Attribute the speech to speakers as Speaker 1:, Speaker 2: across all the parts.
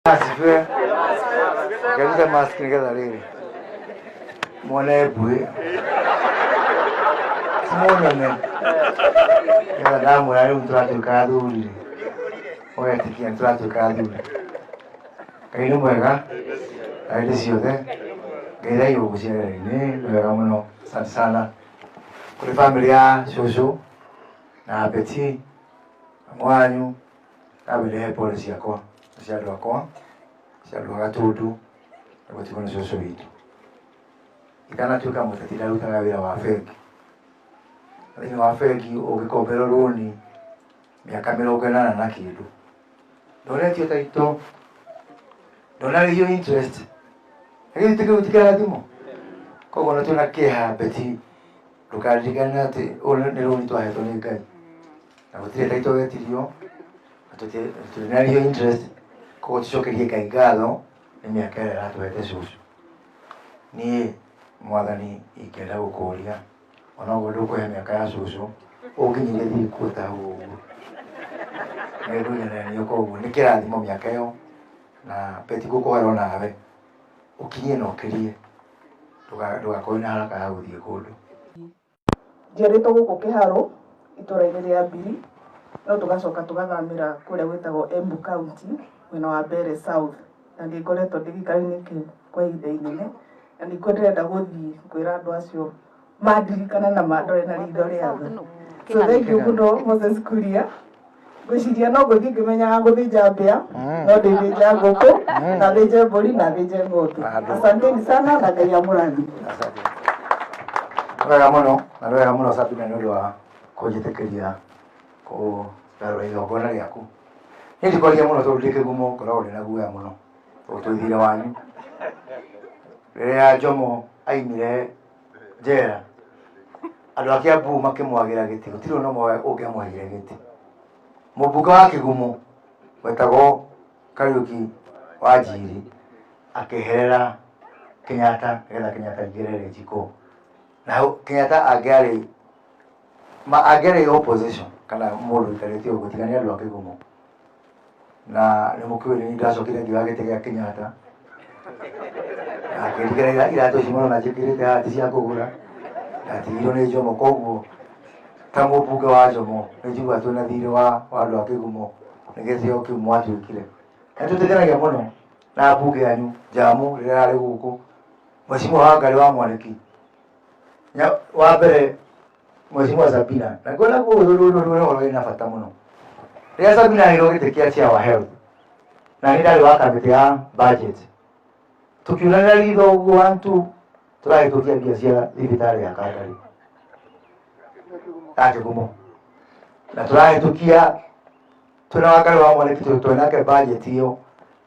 Speaker 1: Asifiwe. Ngarute mask nigetha rĩrĩ muone mbuĩ simunyone getha ndamwĩra rĩu tũratuĩka athuri rĩ ũgetĩkia nĩ tũratuĩka athuri. Ngai nĩ mwega na hĩndĩ ciothe. Ngeithai gũkũ ciarĩra-inĩ nĩ wega mũno. Asante sana kũrĩ bamĩrĩ ya cũcũ na Betty mami wanyu. Ndamĩrehe pole ciakwa na cia andũ akwa, cia andũ a Gatundu, na gũtigwo nĩ cũcũ witũ. Itanatuĩka mũteti ndarutaga wĩra wa bengi. Na thĩinĩ wa bengi ũngĩkomberwo rũni mĩaka 80 na kĩndũ, ndũnetio title, ndũnarĩhio interest, na githĩ kĩu ti kĩrathimo? Koguo ona twĩna kĩeha Betty, ndũkaririkane atĩ ũyũ nĩ rũni twahetwo nĩ Ngai. Na gũtirĩ title wetirio na tũtinarĩhio interest, koguo tũcokerie Ngai ngatho nĩ mĩaka ĩrĩa aratũhete cũcũ. Niĩ mwathani ingĩenda gũkũria onoguo ndũkũhe mĩaka ya cũcũ ũnginyĩrie thiĩ kuo ta hau ũguo nĩ ngũigananio, koguo nĩ kĩrathimo mĩaka ĩyo na Betty ngũkũhoera onawe ũkinyie na ũkĩrie ndũgakorwo na haraka ya gũthiĩ kũndũ.
Speaker 2: Njiarĩtwo gũkũ Kĩharũ, itũra-inĩ rĩa Mbiri, no tũgacoka tũgathamĩra kũrĩa gwĩtagwo Embu County, mwena wa Mbeere South. Na nĩ ngoretwo ndĩ gĩikaro-inĩ kĩu kwa ihinda inene, na nĩkuo ndĩrenda gũthiĩ kwĩra andũ acio mandirikane na mandore na ritho rĩa tha. So thank you mũno Moses Kuria. Ngwĩciria no ngũthiĩ ngĩmenyaga gũthĩnja mbĩa, no ndĩthĩnja ngũkũ, na thĩnje mbũri, na thĩnje ng'ombe. Asanteni sana na Ngai amũrathime.
Speaker 1: Asante. Nĩ wega mũno na nĩ wega mũno Sabina nĩ ũndũ wa kũnjĩtĩkĩria kũgarũra igongona rĩaku. Niĩ ndikwaria mũno tondũ ndĩ kĩgumo ngoragwo ndĩna guoya mũno tondũ twĩ thirĩ wanyu. Rĩrĩa Jomo aimire njera andũ a Kiambu makĩmwagĩra gĩtĩ gũtirĩ ona ũmwe ũngĩamũheire gĩtĩ. Mũmbunge wa Kĩgumo wetagwo Kariũki wa Njiri akĩeherera Kenyatta nĩgetha Kenyatta aingĩre Rĩnjikũ. Na hau Kenyatta angĩarĩ ma angĩarĩ opposition kana mũndũ ũikarĩte ũguo tiga nĩ andũ a Kĩgumo. Na nĩ mũkĩũĩ nĩ niĩ ndacokire ngĩoya gĩtĩ gĩa Kenyatta akĩndigĩra iratũ ici mũrona njĩkĩrĩte haha ti cia kũgũra ndatigirwo nĩ Jomo koguo ta mũmbunge wa Jomo nĩ njiguaga twĩna thirĩ wa andũ a Kĩgumo nĩ gĩtĩo kĩu mwatuĩkire na tũteithanagia mũno na mbunge yanyu Njamu rĩrĩa ararĩ gũkũ Mheshimiwa Wangari wa Mwaniki wa mbere Mheshimiwa Sabina na ngona ũyũ nĩ ũhoro wĩna bata mũno rĩrĩa Sabina aheirwo gĩtĩ kĩa chair wa health na nĩ ndarĩ wa kamĩtĩ ya budget tũkiunanĩra ritho ũguo one two tũrahĩtũkia mbia cia thibitarĩ ya Kangarĩ ya Kĩgumo na tũrahĩtũkia twĩna Wangari wa Mwaniki tondũ twenake budget ĩyo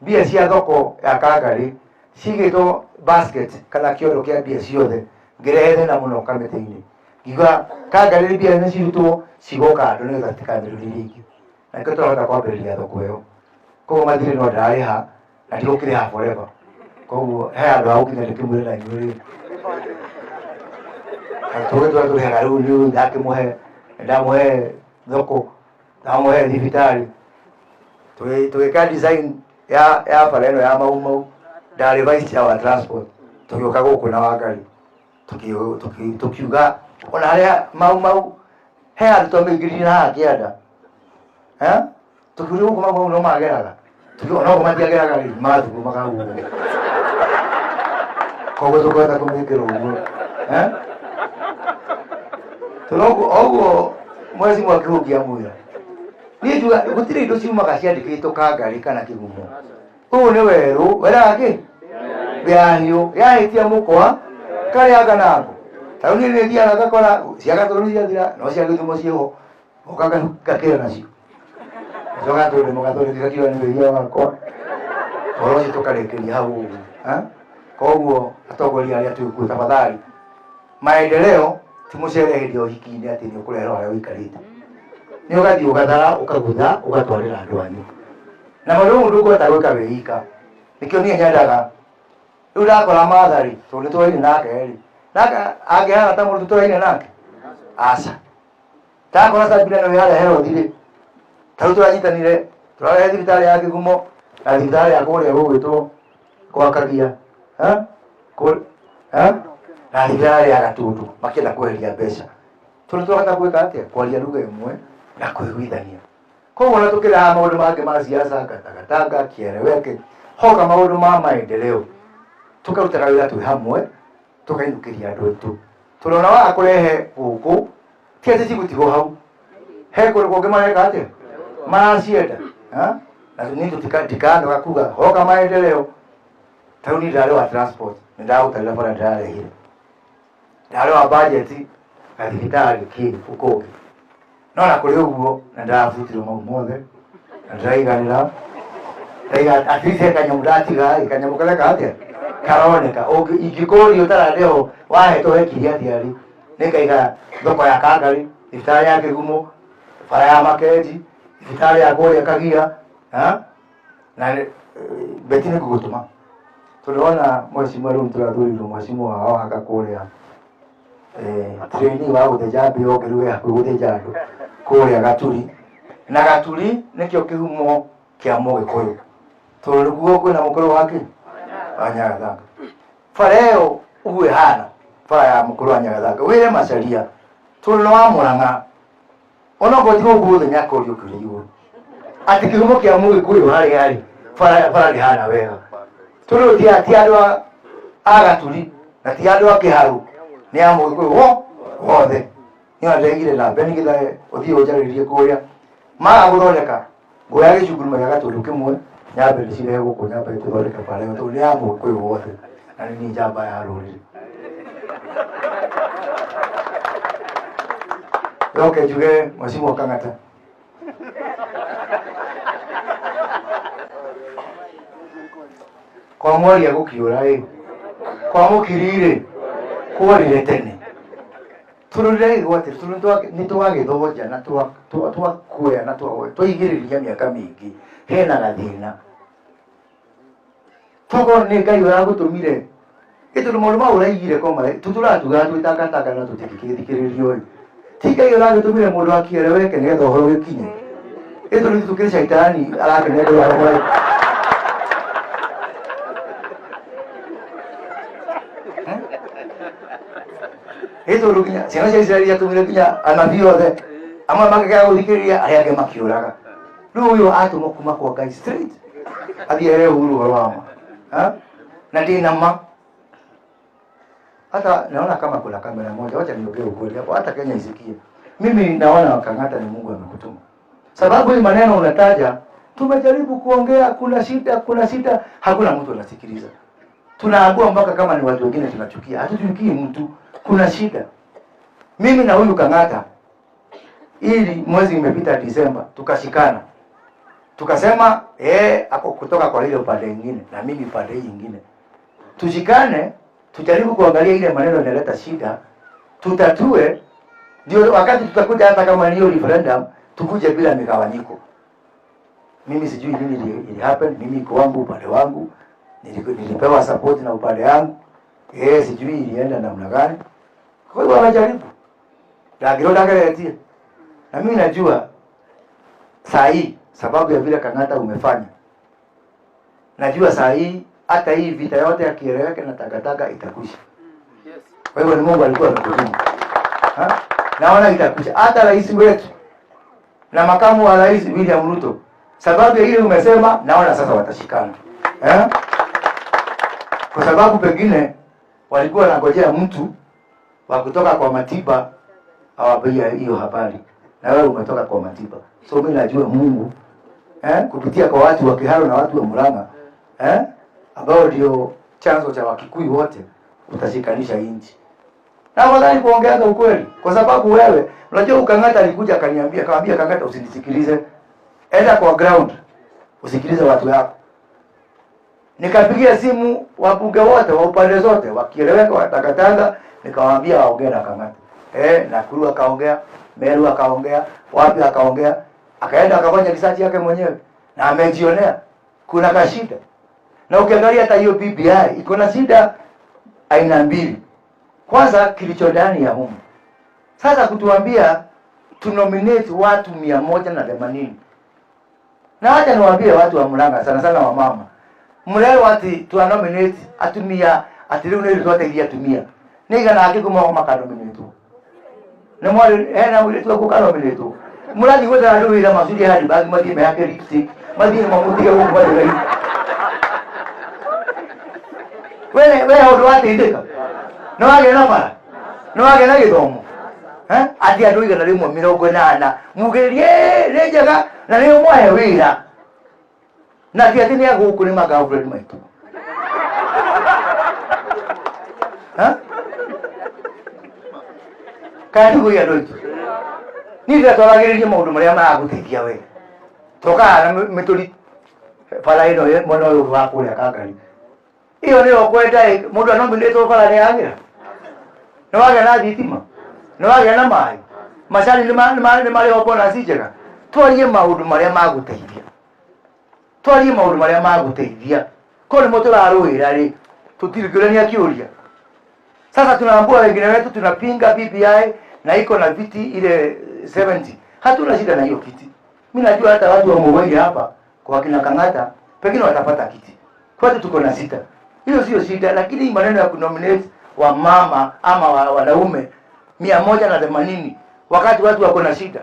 Speaker 1: mbia cia thoko ya Kangarĩ cigĩtwo basket kana kĩondo kĩa mbia ciothe ngĩrehe thĩna mũno kamĩtĩ-inĩ ngiuga Kangarĩ mbia nĩ cirutwo cigoka andũ nĩgetha citikamĩrũrie rĩngĩ na nĩkĩo tũrahota kwambĩrĩria thoko ĩyo koguo mathirĩ no ndararĩha na ndigũkĩrĩha forever koguo he handũ ha gũkinya ndĩkĩmwĩre na inyuĩ rĩ tũgĩ tũrĩa tũrĩhaga rĩu nĩ ndakĩmũhe ndamũhe thoko ndamũhe thibitarĩ tũgĩka design ya bara ĩno ya Mau Mau ndarĩ vice chair wa transport tũgĩũka gũkũ na Wangari tũkiuga ona harĩa Mau Mau he handũ twamĩingĩririe na haha kĩanda Eh? Tũkiuria gũkũ Mau Mau no mageraga tukiuga no matiageraga rĩ mathugumaga ũguo koguo tũkũhota kũmĩkĩra ũguo. Eh? Tondũ ũguo mwezi mwaki ũngĩamwĩra niĩ njuga gũtirĩ indo ciumaga ciandĩkĩtwo Kangarĩ kana Kĩgumo ũyũ nĩ werũ weraga kĩ rĩahiũ yahĩtia mũkwa karĩa kanango ta rĩu niĩ nĩ thiaga ngakora cia Gatũrũ nĩ ciathira no cia Gĩthumo ciĩho ngoka ngakĩra nacio coka tũrĩ mũgathondeka gakiuga nĩ wĩhia wakwa ũhoro ũcio tũkarĩkĩria hau ũguo. Eh? Koguo atongoria arĩa twĩ kuo tafadhali maendeleo ti mũcere hĩndĩ ya ũhiki-inĩ atĩ nĩ ũkũrehera harĩa ũikarĩte nĩ ũgathiĩ ũgathara ũkagutha ũgatwarĩra andũ anyu na maũndũ ũguo ndũkũhota gwĩka wĩ ika nĩkĩo niĩ nyendaga rĩu ndakora mathari tondũ nĩ tũraine nake rĩ nake angĩhana ta mũndũ tũraine nake aca ndakora Sabina nĩwe yarehe rothi rĩ ta rĩu tũranyitanire tũrarehe thibitarĩ ya Kĩgumo. Na thibitarĩ ya kũrĩa gũgwĩtwo kwa Kagia, na thibitarĩ ya Gatundu makĩenda kweheria mbeca. Tondũ twahota gwĩka atĩa? Kwaria lugha ĩmwe na kũiguithania. Koguo ona tũkĩraha maũndũ mangĩ ma siasa, gatagatanga, kieleweke, hoka maũndũ ma maendeleo, tũkarutaga wĩra twĩ hamwe, tũkainũkĩria andũ aitũ. Tondũ ona waga kũrehe gũkũ, ti atĩ cigũtigwo hau, he kũndũ kũngĩ mareka atĩa, maracienda. Na niĩ ndikanoga kuga hoka maendeleo. Ta rĩu niĩ ndarĩ wa transport, nĩ ndagũtarĩra bara ndĩrarehire, ndarĩ wa budget na thibitarĩ kĩ kũngĩ, no na kũrĩ ũguo na ndĩrabutirwo mau mothe na ndĩraiganĩra. Ndaiga at least he kanyamũ ndatiga ĩ, kanyamũ kareka atĩa karoneka. Ingĩkũrio ũtarandeho wahetwo wekire atĩa rĩ, nĩngaiga thoko ya Kangarĩ, thibitarĩ ya Kĩgumo, bara ya Makenji, thibitarĩ ya kũrĩa Kagia, ha? Na beti nĩ ngũgũtũma tondũ wona mheshimiwa rĩu tũrathurirwo mheshimiwa wa Wahaka kũrĩa, trainee wa gũthĩnja mbĩa ũngĩ rĩu e hakuhĩ gũthĩnja andũ kũrĩa Gaturi. Na Gaturi nĩkĩo kĩhumo kĩa Mũgĩkũyũ, tondũ nĩkuo kwĩna mũkũrũ wake wa Nyagathanga. Bara ĩyo ũguo ĩhana bara ya mũkũrũ wa Nyagathanga, wĩre Macharia tondũ nĩ wa Mũrang'a, onokorwo ti gũkũ guothe nĩakorio kĩũria igũrũ atĩ kĩhumo kĩa Mũgĩkũyũ harĩa arĩ bara bara ndĩhana wega, tondũ ti andũ a Gaturi na ti andũ a Kĩharũ, nĩ a Mũgĩkũyũ wo wothe. Nĩ ona ndĩraigire na Beni Gĩthae ũthiĩ ũnjarĩrie kũrĩa maga gũthondeka, nguoya gĩcunguruma gĩa Gatũndũ kĩmwe nyambe ndĩcirehe gũkũ, nyambe tũthondeke bara ĩyo, tondũ nĩ ya Mũgĩkũyũ wothe na nĩ niĩ njamba ya rũrĩrĩ. Njoke njuge Mheshimiwa Kang'ata, kwa mwaria gũkiũra ĩ, kwa mũkiri rĩ kworire tene, tondũ ndĩraigua atĩ tondũ nĩ twagĩthonja na twakuoya na twaigĩrĩria mĩaka mĩingĩ hena gathĩna. Tokorwo nĩ Ngai ũragũtũmire ĩ, tondũ maũndũ mau ũraigire ko mare tũtũratugaga twĩ tangatanga na tũtingĩgĩthikĩrĩrio ĩ, ti Ngai ũragĩtũmire mũndũ akĩeleweke nĩgetha ũhoro ũgĩkinye ĩ, tondũ ithuĩ tũkĩrĩ caitani arakenera ũhoro. Ĩ tondũ nginya ciana cia Isiraeli ciatũmire nginya anabii othe, amwe makĩgea gũthikĩrĩria, arĩa angĩ makĩũraga. Rĩu ũyũ atũmwo kuma kwa Ngai straight athiĩ ere Uhuru ũhoro wa ma. Ha? Na ndĩna ma hata naona kama kuna kamera moja, wacha niongee ukweli hapo, hata Kenya isikie. Mimi naona Kang'ata ni Mungu amekutuma, sababu hii maneno unataja, tumejaribu kuongea, kuna shida, kuna shida, hakuna mtu anasikiliza. Tunaagua mpaka kama ni watu wengine tunachukia, hatuchukii mtu, kuna shida. Mimi na huyu Kang'ata, ili mwezi imepita Disemba, tukashikana tukasema ako kutoka kwa ile upande mwingine na mimi upande hii nyingine, tushikane tujaribu kuangalia ile maneno inaleta shida, tutatue, ndio wakati tutakuja, hata kama ni hiyo referendum, tukuje bila migawanyiko. Mimi sijui nini ili happen, mimi iko wangu upande wangu, nilipewa support na upande yangu, sijui ilienda namna gani. Kwa hiyo wamejaribu ndangĩrwo ndageretie, na mimi najua saa hii sababu ya vile Kang'ata umefanya, najua saa hii hata hii vita yote ya kieleweke na takataka itakwisha. Kwa hivyo ni Mungu alikuwa amekutuma. Ha? Naona itakwisha. Hata rais wetu na makamu wa rais William Ruto, sababu ya ile umesema, naona sasa watashikana. Eh? Kwa sababu pengine walikuwa wanangojea mtu wa kutoka kwa Matiba awapie hiyo habari, na wewe umetoka kwa Matiba. So mimi najua Mungu kupitia kwa watu wa Kiharu na watu wa Murang'a ambao ndio chanzo cha Wakikuyu wote, utashikanisha nchi. Na afadhali kuongea ukweli, kwa sababu wewe unajua Kang'ata alikuja akaniambia, akamwambia Kang'ata, usinisikilize, enda kwa ground usikilize watu yako. Nikapigia simu wabunge wote wa upande zote, wakieleweka, wa Tangatanga, nikawaambia waongee na Kang'ata. Nakuru akaongea, Meru akaongea, wapi akaongea, akaenda akafanya research yake mwenyewe na amejionea kuna kashida. Na ukiangalia hata hiyo BBI iko na shida aina mbili. Kwanza kilicho ndani ya humu. Sasa kutuambia tu nominate watu 180. Na wacha niwaambie watu wa Murang'a, sana sana wa mama, murerwo ati twa nominate atumia, ati riu nĩ twateithia atumia nĩ igana angĩ kuma makanominatwo nĩ mwarĩ hena mũirĩtu waku ũkanominatwo. Mũrathiĩ gwethera andũ wĩra macurie handbag, mathiĩ mehake lipstick, mathiĩ mamũtige gũkũ matũra-inĩ. We we ũndũ wateithĩka nĩ wagĩa na bara, nĩ wagĩa na gĩthomo. Eh? Atĩ andũ 180 mugĩrĩrie nĩ njega na nĩ mwahe wĩra, na ti atĩ nĩ agũkũ, nĩ magirlfriend maitũ. Eh? Kana tiguo andũ aitũ? Niĩ ndĩratwaragĩrĩria maũndũ marĩa maragũteithia we. Tokaga na mĩtũri bara ĩno mwena ũyũ wa kũrĩa Kangari, ĩyo nĩyo kwenda ĩ, mũndũ anominĩtwo bara nĩ yagĩra, nĩ wagĩa na thitima, nĩ wagĩa na maĩ, macani nĩ marĩho, bonus njega. Twarie maũndũ marĩa magũteithia, twarie maũndũ marĩa magũteithia. Ko nĩmo tũrarũĩra rĩ, tũtirĩ kĩũria. Sasa tunaambua wengine wetu tunapinga BBI na iko na viti ile 70. Hatuna shida na hiyo kiti. Mimi najua hata watu wa Mugoiri hapa kwa kina Kang'ata pengine watapata kiti. Kwetu tuko na sita. Hiyo sio shida, lakini maneno ya kunominate wa mama ama wa wanaume 180 wakati watu wako na shida.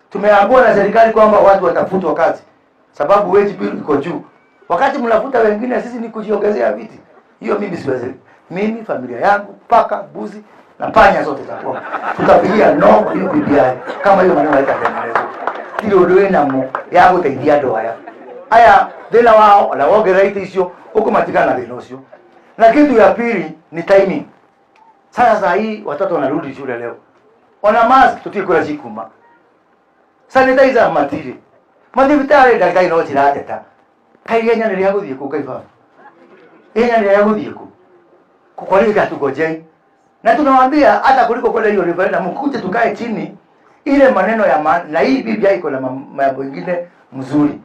Speaker 1: Tumeambiwa na serikali kwamba watu watafutwa kazi sababu wage bill iko juu. Wakati mnafuta wengine, sisi ni kujiongezea viti. Hiyo mimi siwezi. Mimi, familia yangu, paka, mbuzi na panya zote za kwangu, tutapigia no kwa hiyo BBI kama hiyo maneno haitatengenezwa. Tiri ũndũ wĩnamo ya gũteithia andũ aya. Aya thĩna wao ona wongerera itĩ icio ũkũmatigana na thĩna ũcio. Na kitu ya pili ni timing. Sasa saa hii watoto wanarudi shule leo, ona mask tutige kũrĩa cikuma, sanitizer matirĩ, mathibitarĩ ndagĩtarĩ no cirateta. Kaĩ ihenya nĩ rĩa gũthiĩ kũ? Ngai baba, ihenya nĩ rĩa gũthiĩ kũ? Kwa nini hatungojei? Na tunawaambia hata kuliko kwenda hiyo referendum, mkuje tukae chini ile maneno ya na hii BBI iko na mambo ingine mzuri,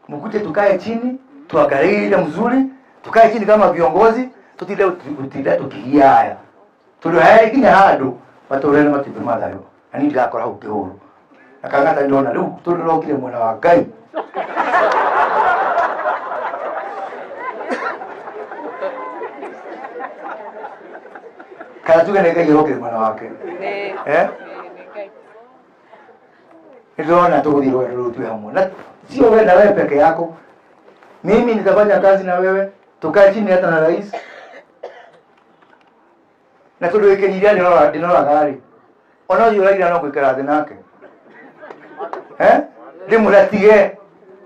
Speaker 1: mkuje tukae chini tuangalie ile mzuri, tukae chini kama viongozi, tutinde tutinde tukigia haya tondu haya kinya handu matũrene na matumbĩ ma thayũ, na niĩ ndigakora hau kĩhũrũ na Kang'ata. Ndona rĩu tondũ rokire mwena wa Ngai. Kana tuge nĩ Ngai ũrokire mwena wake. Eh? Nĩ ndĩrona tũgũthiĩ rũgendo rũu twĩ hamwe, na sio wewe na wewe peke yako. Mimi nitafanya kazi na wewe, tukae chini hata na rais, na tondũ gĩkĩnyiria ndĩnoraga rĩ, ona ũcio ũraira no gũikara thĩ nake. Eh, ndĩmũratige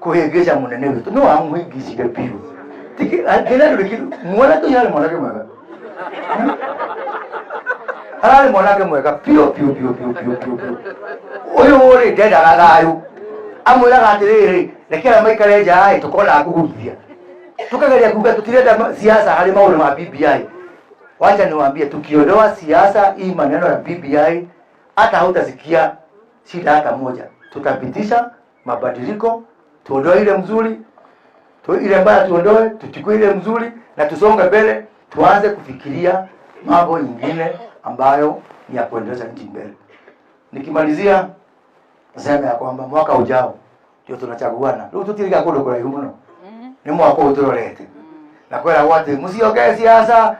Speaker 1: kũhĩngĩca mũnene witũ, no amũhĩngĩcire biũ. Thĩna ndũrĩ kĩndũ. Mwanake ũcio arĩ mwanake mwega. Eh? Ararĩ mwanake mwega biũ biũ biũ biũ biũ biũ biũ. Ũyũ rĩ ndendaga thayũ, amwĩraga atĩrĩrĩ, reke arĩa maikare nja ĩ tũkona kũguthia. Tukageria kuga tutirenda siasa harĩ maũndũ ma BBI. Wacha niwaambie, tukiondoa siasa hii maneno ya BBI, hata hautasikia shida hata moja. Tutapitisha mabadiliko, tuondoe ile mzuri tu, ile mbaya tuondoe, tuchukue ile mzuri na tusonge mbele, tuanze kufikiria mambo ingine ambayo ni ya kuendeleza nchi mbele. Nikimalizia niseme ya kwamba mwaka ujao ndio tunachaguana. Rĩu tũtiriga kũndũ kũraihu mũno, nĩ mwaka ũyũ tũrorete na kwĩragwo atĩ msiongee siasa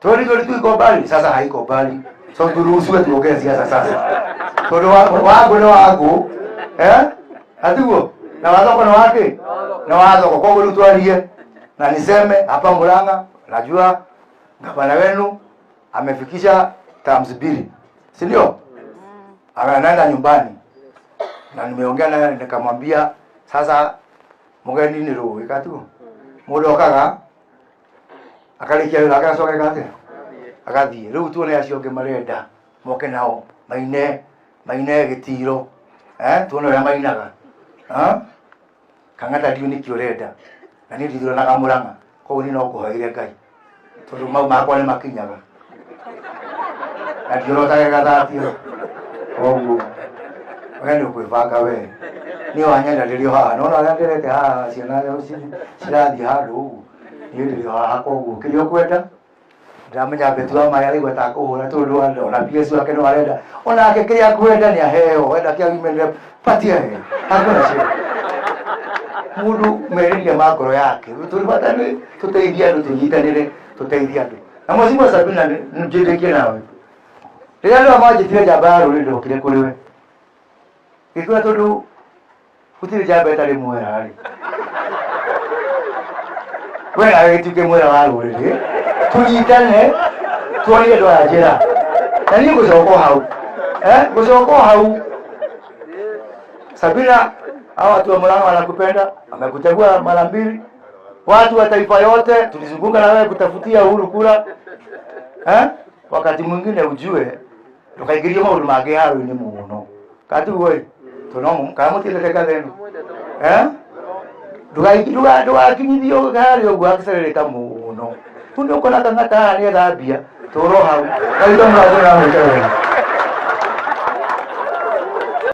Speaker 1: 2022 iko mbali. Sasa haiko mbali, so turuhusiwe tuongee siasa sasa, tondũ wangu nĩ wangu, eh, atiguo na wathoko nĩ wake na wathoko. Koguo rĩu twarie na niseme hapa Murang'a, najua gavana wenu amefikisha terms mbili, si ndio? Anaenda nyumbani na nimeongea naye nikamwambia sasa mugeni nĩ rũĩ katu mũndũ okaga akarĩkia wĩra agacoka ĩka atĩa, agathiĩ. Rĩu tuone acio angĩ marenda moke nao maine maine gĩtiro, eh, tuone ũrĩa mainaga. Ah? Kang'ata, ndiũ nĩkĩ ũrenda na niĩ ndithuranaga Mũrang'a, koguo niĩ no ngũhoeire Ngai tondũ mau makwa nĩ makinyaga na ndiorotage gathatio. Koguo we nĩ ũkwĩbanga, we niĩ wanyenda ndĩrĩ o haha, nona ũrĩa ndĩrete haha ciana cirathiĩ handũ ũguo, niĩ ndĩrĩ o haha. Koguo kĩrĩa ũkwenda ndĩramenya Beti wa maĩ araigua ta kũhũra tondũ ona PS wake no arenda onake kĩrĩa akwenda nĩ aheo, wenda kĩa women rep patia aheo, hakuna shida. Mundu meriria ma ngoro yake. Turi bata ni tuteithie andu, tunyitanire tuteithie andu. Na Mheshimiwa Sabina, njĩrĩkie nawe. Rĩrĩa andũ aya manjĩtire njamba ya rũrĩrĩ, ndokire kũrĩ we gĩkũra, tondũ gũtirĩ njamba ĩtarĩ mwera rĩ, we nawe gĩtuĩke mwera wa rũrĩrĩ, tũnyitane tuonie andũ aya njĩra. Na niĩ ngũcoka o hau, ngũcoka o hau. Sabina, hawa watu wa Murang'a wanakupenda, wamekuchagua mara mbili. Watu wa taifa yote tulizunguka na wewe kutafutia Uhuru kura, eh? Wakati mwingine ujue ndukaingĩrio maũndũ mangĩ haro-inĩ mũno katiguo ĩ tũno kana mũtiendete katheno, eh? Ndũgakinyithio harĩa ũguo accelerate mũno tu nĩ ũkona kang'ata haha nĩ ethambia tũro hau kaita mũrathĩ na mwĩke wega.